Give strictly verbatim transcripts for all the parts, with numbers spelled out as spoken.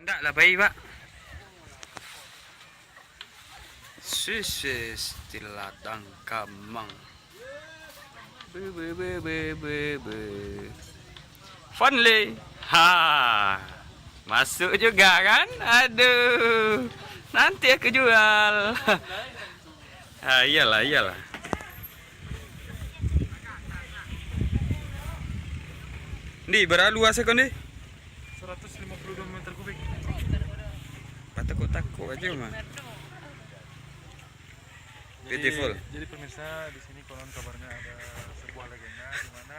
Tak lah baik, Pak. Sisis tiladang kamang. Be, be, be, be, be, be. Fun Lay. Ha. Masuk juga kan? Aduh. Nanti aku jual. Ha, iyalah, iyalah. Ndi, bara luas ko, Ndi? Saratus limo puluah duo meter kubik. Batakuk-takuk aja mah. Jadi, beautiful. Jadi pemirsa, di sini konon kabarnya ada sebuah legenda di mana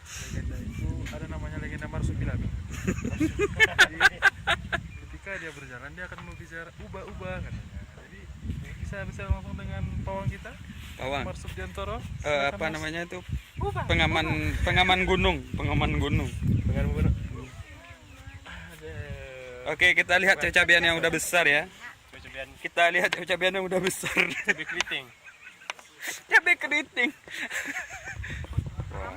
legenda itu ada namanya legenda Marsupilam. Jadi, ketika dia berjalan, dia akan berbicara ubah-ubah katanya. Jadi, bisa, bisa langsung dengan pawang kita, Pawang. Marsupiantoro. Eh, apa namanya itu? Ubah. Pengaman, pengaman gunung, pengaman gunung. Pengaman gunung. Oke, kita lihat cabe-cabean yang udah besar ya. Cabe-cabean. Kita lihat cabe-cabean yang udah besar. Cabe keriting. Cabe keriting. Wah.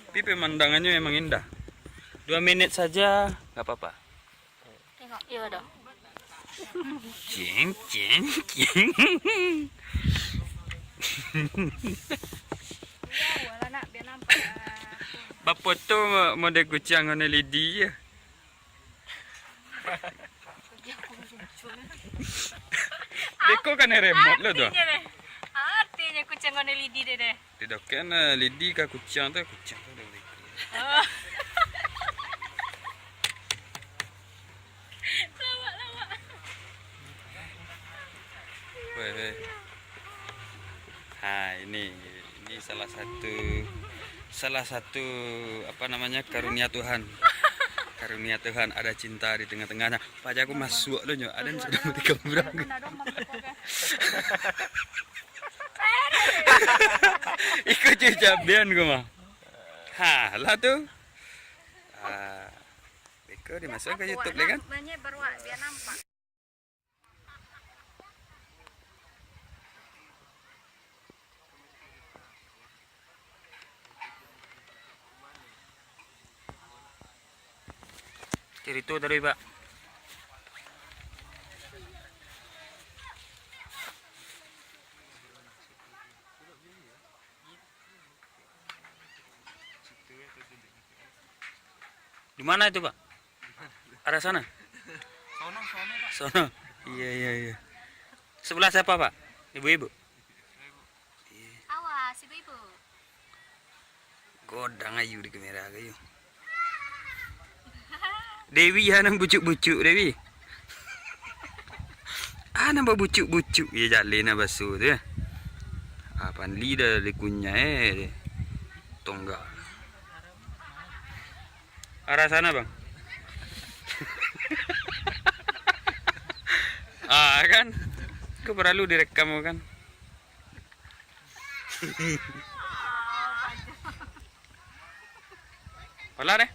Tapi pemandangannya memang indah. Dua menit saja, nggak apa-apa. Tengok, iya dah. Cing, cing, cing. Iya, walah nak, biar nampak. Bafoto mo-, model kuciang warna lidi je. Beko kan remote lo tu. Artinyo deh. Artinyo kuciang warna lidi deh deh. Di doken, eh, lidi ka kuciang tu, kuciang tu ado beko. Oh. Lawak, lawak. Weh, weh. Ha, ini, ini salah satu, salah satu, apa namanya, karunia Tuhan. Karunia Tuhan, ada cinta di tengah-tengahnya. Paja aku masuk tu nyo, ada yang sudah mati kaburang. Iko je cabean ko mah. Ha, lah tu. Ah, beko dimasukkan ke YouTube deh kan? Banyak baru biar nampak. Cerita tadi, Pak. Di mana itu, Pak? Arah sana? Sono, sono, Pak. Sono. Iya, iya, iya. Sebelah siapa, Pak? Ibu-ibu? Awas, ibu-ibu. Godang ayu di kamera kayu. Dewi, ha, nan bucuk-bucuk, Dewi. Ah, nampak bucuk-bucuk. Iya, jaleh nah baso tu, ya. Ah, Panli dah dikunyah, eh. Tonggak. Arah sana, Bang. Ah, kan? Kau perlu direkam, kan? Alah deh.